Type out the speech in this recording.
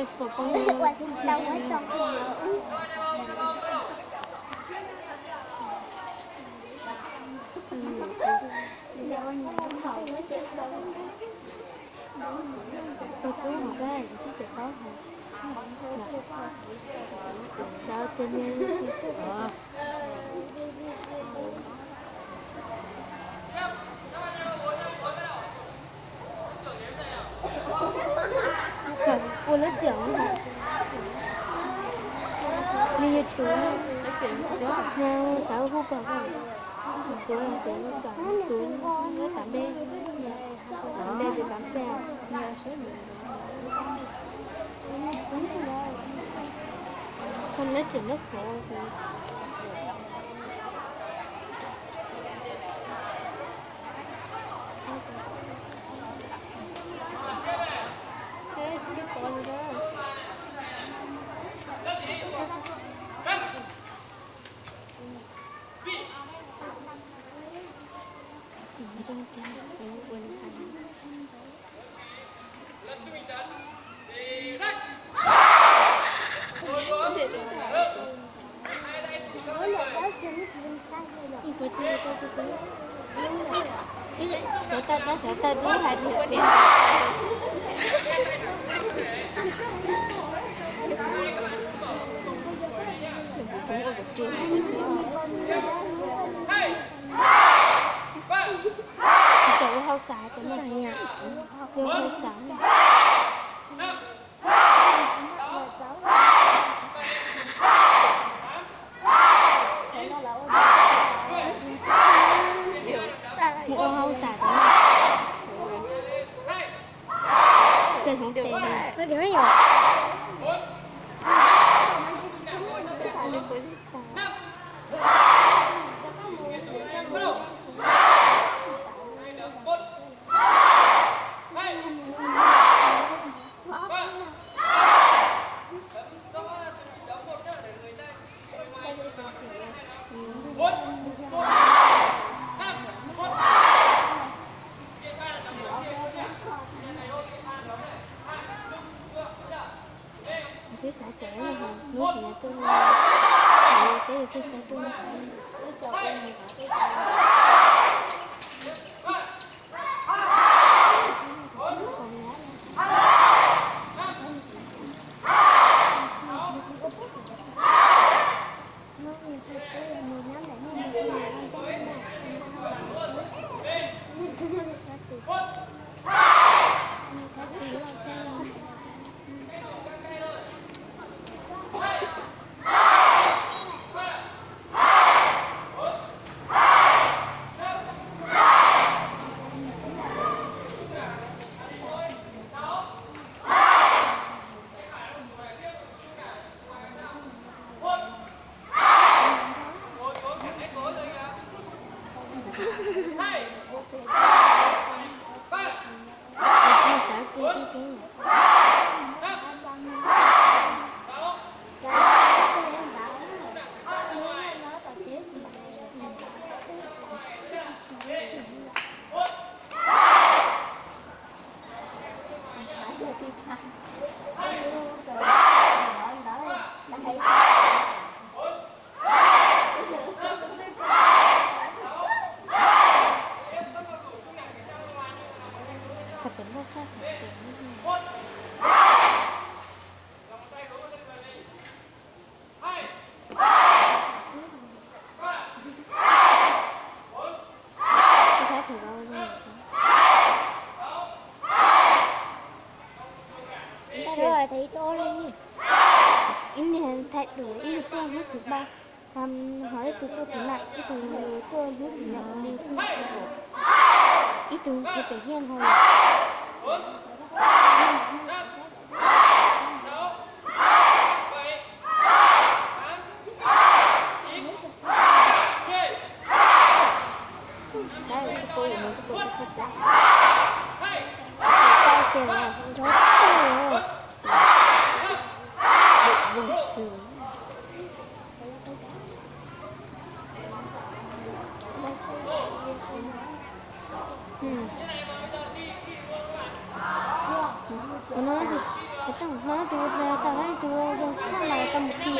Ua tsis tau ua tso. Ua tub hov vaj kuv twb tsis paub hov. Cov ces niag ua lab tseem, nws yog tuav, nws xav hu pom tuav, tuav, tuav, tuav tam npe, tam npe ces tam tsa. Txog lab tseem lab fov. Cov tawj dawb cov tawj dub hais tias cov ua hauj sam, cov no ua hauj sam. Mus ua hauj sam rau, peb hloov tes no. Twb xav tias hnub twg tuaj, peb yuav pheej tau tuaj. Tsis xav kiag ib teeb. Qhov pem loj tshaj qhov pem. Ib niag thaij duam, ib niag tuaj hnub tim ba, ho ib tug tuaj tim na, ib tug tuaj hnub tim na, ib tug hu pem hiaj ho. Saib tus poj niam, tus poj niam saib, saib tias nrov tuaj, dim voog tshwm. Ua no tus Ces tau hnov tus tau ib tug zoo tshaj los tau mus khi.